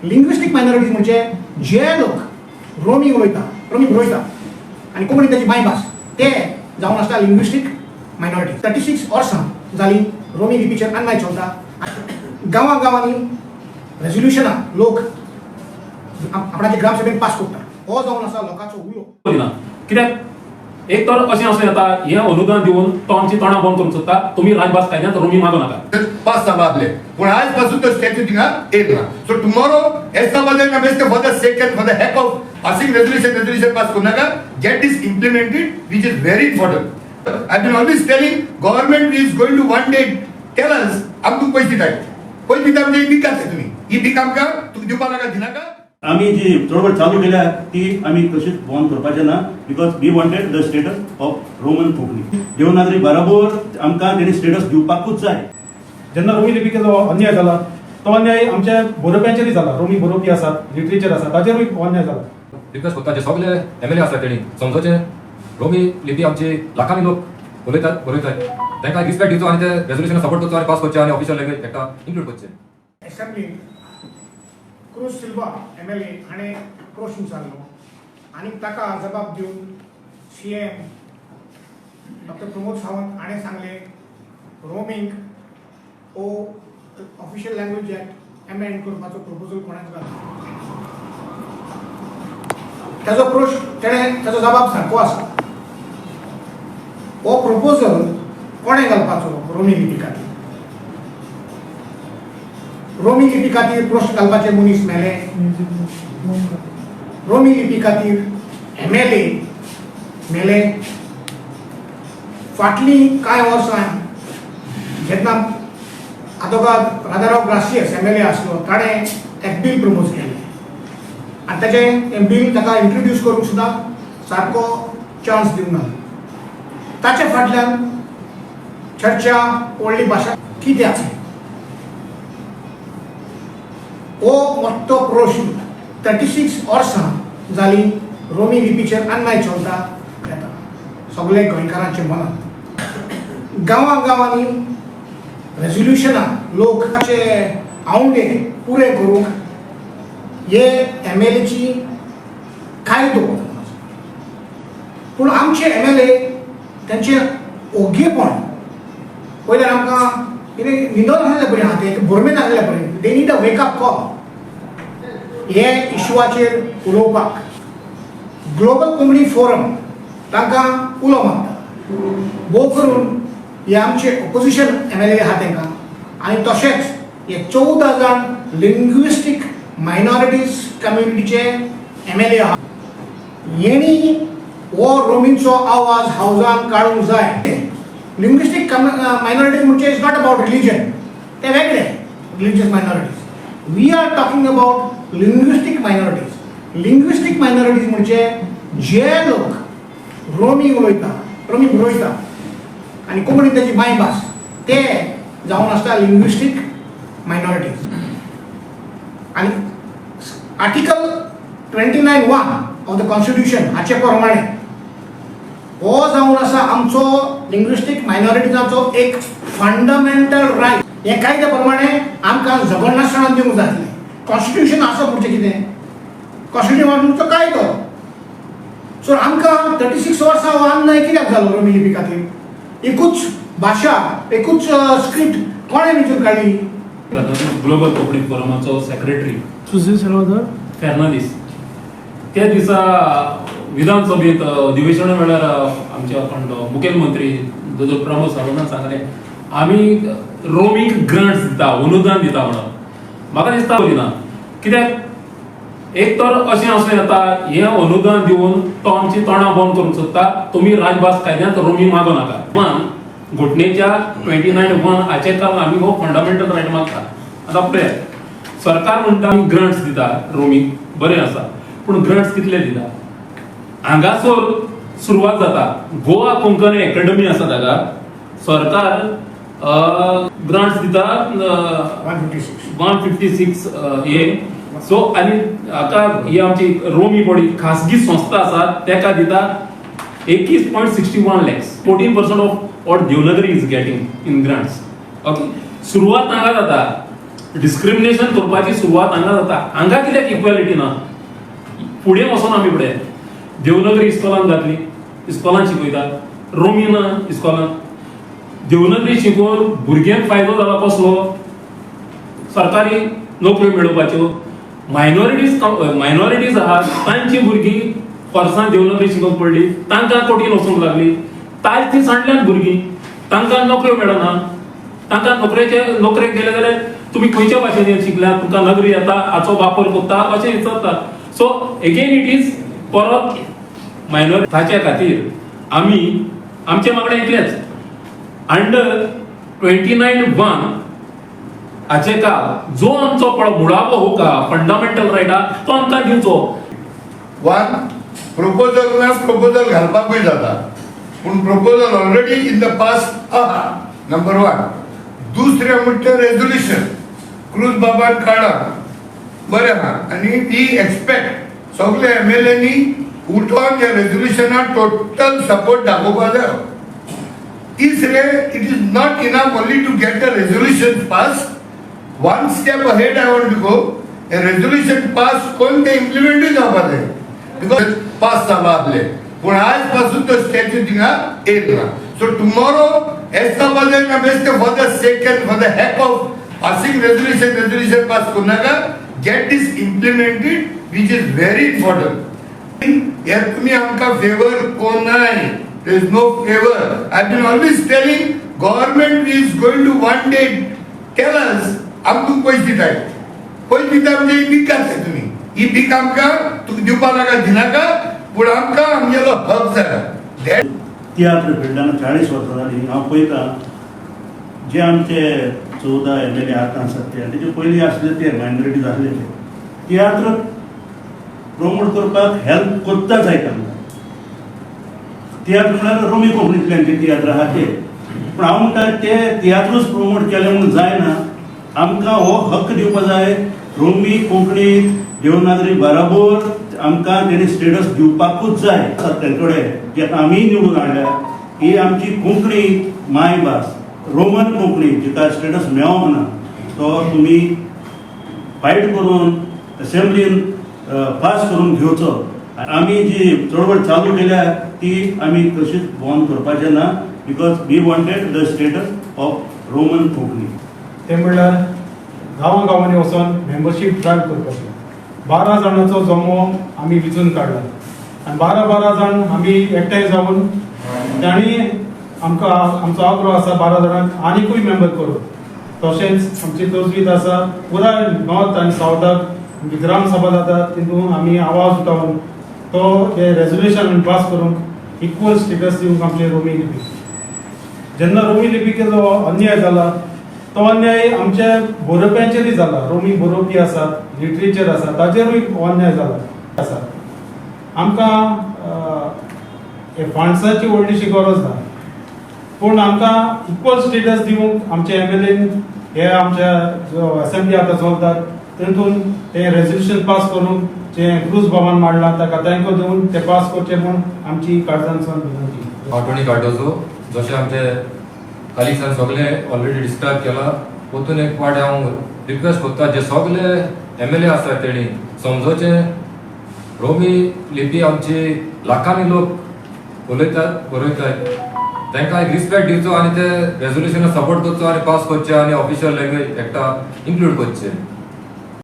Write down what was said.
Linguistic minorities म्हणजे जे लोक रोमी उलयता, रोमी बरयता आनी कोंकणी ताची मायभास, ते जावन आसता लिंग्विस्टीक मायनॉरिटी. 36 वर्सां जाली रोमी लिपीचेर अन्याय चलता. गांवां गांवांनी रेजोल्युशनां लोक आपणाचे ग्रामसभेन पास करता. हो जावन आसा लोकांचो उलो. दिना कित्याक एक तर अशें आसूं येता, हें अनुदान दिवन तो आमची तोंडां बंद करूंक सोदता, तुमी राजभास कायद्यांत रोमी मागो नाका. पास जाला आपले, पूण आयज पासून तो स्टॅच्यू थिंगा येयला ना. So tomorrow S best for the sake and for the heck of passing resolution, resolution pass करू नाका. Get this implemented, which is very important. I been always telling, government is going to one day tell us, आमकां पयशे दिताय, पयशे दिता म्हणजे ही भीक घातली तुमी, ही भीक आमकां तुका दिवपा नाका, दिनाका. आमी जी चळवळ चालू केल्या ती आमी कशीच बंद करपाचें ना, because we wanted the status of Roman Konkani. Devanagari बरोबर आमकां तेणी स्टेटस दिवपाकूच जाय. जेन्ना रोमी लिपीचो अन्याय जाला, तो अन्याय आमच्या बरोवप्यांचेरूय जाला. रोमी बरोवपी आसात, लिटरेचर आसा, ताचेरूय अन्याय जाला. रिक्वेस्ट करता, जे सगळे एमएलए आसा तेणी समजोचे, रोमी लिपी आमची लाखांनी लोक उलयतात, बरयतात, तांकां रिस्पेक्ट दिवचो आनी ते रेजोल्युशन सपोर्ट करचो आनी पास करचे आनी ऑफिशियल लँग्वेज ताका इन्क्लूड करचे. असेंब्लीन क्रूज सिल्वा एमएलए हाणें प्रश्न विचारलो आनी ताका जबाब दिवन सीएम डॉक्टर प्रमोद सावंत हाणें सांगलें, रोमींग हो ऑफिशियल लँग्वेज एक्ट एमेंड करपाचो प्रपोजल कोणाक घातला. ताजो प्रश्न तेणें ताजो जबाब सारको आसा. हो प्रपोजल कोणें घालपाचो रोमी लिपी खातीर? रोमी लिपी खातीर प्रश्न घालपाचे मनीस मेले? रोमी लिपी खातीर एमएलए मेले? फाटलीं कांय वर्सां जेन्ना आदोगाद राजाराव ग्रासियस एमएलए आसलो, ताणें एक बील प्रपोज केलें आनी ताचें हें बील ताका इंट्रोड्यूस करूंक सुद्दां सारको चान्स दिवंक ना. ताचे फाटल्यान चर्चा व्हडली भाशा कित्याक, हो मोठो प्रश्न. 36 वर्सां जाली रोमी लिपीचेर अन्याय चलता येता सगळे गोंयकारांच्या मनात. गांवां गांवांनी रेजोल्युशनां लोकांचे आवंडे पुरे करूंक हे एमएलएची कायदो. पूण आमचे एमएलए तेंचे ओगेपण पयल्यार आमकां कितें न्हिदोन आसलें पळय आहा, ते बोरमेन आसले पळय. They need a wake up call. हे इशुआचेर उलोवपाक ग्लोबल कोंकणी फोरम तांकां उलो मारता. भोव करून हे आमचे ओपोजिशन एमएलए आहा तांकां आनी तशेंच हे 14 जाण लिंग्विस्टीक मायनॉरिटीज कम्युनिटीचे एमएलए आहा, हेणी हो रोमीचो आवाज हावजान काडूंक जाय. लिंग्विस्टीक मायनॉरिटीज म्हणजे is not about religion, ते वेगळे religious minorities. We are talking about linguistic minorities. Linguistic minorities म्हणजे जे लोक रोमी उलयता, रोमी बरयता आनी कोंकणी ताची मायभास, ते जावन आसता लिंग्विस्टीक मायनॉरिटीज. आनी Article 29(1) of the Constitution हाचे प्रमाणे हो जावन आसा आमचो लिंग्विस्टीक मायनॉरिटीजाचो एक फंडामेंटल रायट. हे कायद्या प्रमाणे आमकां झगडनासतना दिवंक जाय आसलें. कॉन्स्टिट्युशन आसा म्हणजे कितें? कॉन्स्टिट्युशन तुमचो कायदो. सो आमकां 36 वर्सां हो अन्याय कित्याक जालो रोमी लिपी खातीर? एकूच भाशा, एकूच स्क्रिप्ट कोणें वेंचून काडली? ग्लोबल कोंकणी फोरमाचो सेक्रेटरी सुशील सल्वादोर फेर्नांदीस त्या दिसा विधानसभेत अधिवेशना वेळार आमच्या कोण तो मुखेलमंत्री दोतोर प्रमोद सावंतान सांगलें, आमी रोमीक ग्रांट्स दिता, अनुदान दिता म्हणून. म्हाका दिसता दिना, कित्याक एक तर अशें आसूं येता, हें अनुदान दिवन तो आमची तोंडां बंद करूंक सोदता, तुमी राजभास कायद्यांत रोमी मागो नाका. वन घोटणेच्या 29(1) हाचे कारण आमी हो फंडामेंटल रायट मागता. आतां पळय, सरकार म्हणटा आमी ग्रांट्स दिता रोमीक, बरें आसा, पूण ग्रांट्स कितले दिता? हांगासर सुरवात जाता. गोवा कोंकणी एकेडमी आसा, ताका सरकार ग्रांट्स दिता 156. 156 हे सो आनी हाका ही आमची रोमी बॉडी, खासगी संस्था आसा, तेका दिता 21.61 lakhs, 14% of what Devanagari is getting in grants, okay? सुरवात हांगा जाता. डिस्क्रिमिनेशन करपाची सुरवात हांगा जाता. हांगा कित्याक इक्वॅलिटी ना? फुडें वचोन आमी फुडें देवनगरी इस्कॉलान घातली, इस्कॉलान शिकयता, रोमी ना इस्कॉलान. देवनगरी शिकोवन भुरग्यांक फायदो जाला कसलो? सरकारी नोकऱ्यो मेळोवपाच्यो. मायनॉरिटीज आहात तांची भुरगीं वर्सां देवनगरी शिकोवंक पडली, तांकां कोटीन वचूंक लागली. तायज ती सांडल्यान भुरगीं, तांकां नोकऱ्यो मेळना. तांकां नोकरेक गेले जाल्यार तुमी खंयच्या भाशेन शिकल्यात, तुमकां नगरी येता, हाचो वापर करता अशें विचारता. सो एगेन it is परत मायनॉर. ताच्या खातीर आमी आमचें मागणें इतलेंच, अंडर 29(1) हाचे काल जो आमचो पळय मुळावो हक्क आहा, फंडामेंटल रायट आहा, तो आमकां दिवचो. वन प्रपोजल ना, प्रपोजल घालपाकूय जाता, पूण proposal already in the past आहा, नंबर वन. दुसरें म्हणटा रेजोल्युशन क्रूज बाबान काडा, बरें आहा, आनी we expect सगळे एम एल एनी उठोन ह्या रेजोल्युशनाक टोटल सपोर्ट दाखोवपा जाय. तिसरें, it is not enough only to get the resolution pass. One step ahead I want to go. A resolution pass करून ते इम्प्लिमेंटूय जावपा जाय, because पास जाला आपले, पूण आयज पासून तो स्टॅच्यू थिंगा येयल ना. So tomorrow as best for the sake and for the heck of passing resolution, resolution pass करू नाका. Get this implemented, which is very important. हे तुम्ही आमकां favour कोनाय. There is no favor. I've been always telling, government is going to one day tell us, आमकां पयशे दिताय, पयशे दिता म्हणजे ही भीक घातले तुमी, ही भीक आमकां तुका दिवपा नाका, दिनाका, पूण आमकां आमगेलो हक जाय. That तियात्र फिल्डान 40 वर्सां जालीं. हांव पळयतां, जे आमचे 14 एम एल ए आतां आसात ते आनी तेजे पयलीं आसले ते मायनॉरिटीज आसले, ते तियात्र प्रमोट करपाक हेल्प करता जायत आमकां. तियात्र म्हळ्यार रोमी कोंकणींतल्यान जे तियात्र आहा ते. पूण हांव म्हणटा, ते तियात्रूच प्रमोट केले म्हणून जायना. आमकां हो हक्क दिवपा जाय. रोमी कोंकणी देवनागरी बराबर आमकां तेणी स्टेटस दिवपाकूच जाय. तेंचे कडेन जे आतां आमी निवडून हाडल्या, ही आमची कोंकणी मायभास रोमन कोंकणी, जिका स्टेटस मेळोंक ना, तो तुमी फायट करून असेंब्लीन पास करून घेवचो. आमी जी चळवळ चालू केल्या ती आमी कशीच बंद करपाचें ना, because we wanted the status of Roman Konkani. तें म्हणल्यार गांवां गांवांनी वचोन मेंबरशीप ड्रायव्ह करपाची. 12 जाणांचो जमो आमी विंचून काडला आनी 12 12 जाण आमी एकठांय जावन तांणी आमकां आमचो आग्रो आसा 12 जाणांक आनिकूय मेंबर करूं. तशेंच आमची तजवीज आसा, पुराय नॉर्थ आनी सावथाक आमची ग्राम सभा जाता, तितून आमी आवाज उठावन तो हे रेजोल्युशन पास करूंक इक्वल स्टेटस दिवंक आमचे रोमी लिपी. जेन्ना रोमी लिपीक जो अन्याय जाला, तो अन्याय आमच्या बरोवप्यांचेरूय जाला. रोमी बरोवपी आसात, लिटरेचर आसा, ताचेरूय हो अन्याय जाला आसा. आमकां हे फंड्साची व्हडलीशी गरज ना, पूण आमकां इक्वल स्टेटस दिवंक आमचे एम एल एन हे आमच्या जो असेंब्ली आतां चलतात तेतून ते रेजोल्युशन पास करून जे क्रूज बाबान मांडला ताका तेंको दिवन ते पास करचे म्हूण आमची काळजांतसून विनंती. हांव टोनी कार्डोजो. जशें आमचे कलिग्सान सगळे ऑलरेडी डिस्क्रायब केला, पोतून एक पाट हांव रिक्वेस्ट करता, जे सगळे एम एल ए आसा तेणी समजोचें, रोमी लिपी आमची लाखांनी लोक उलयतात, बरयतात, तांकां एक रिस्पेक्ट दिवचो आनी ते रेजोल्युशनाक सपोर्ट करचो आनी पास करचे आनी ऑफिशियल लँग्वेज एकटा इन्क्लूड करचे.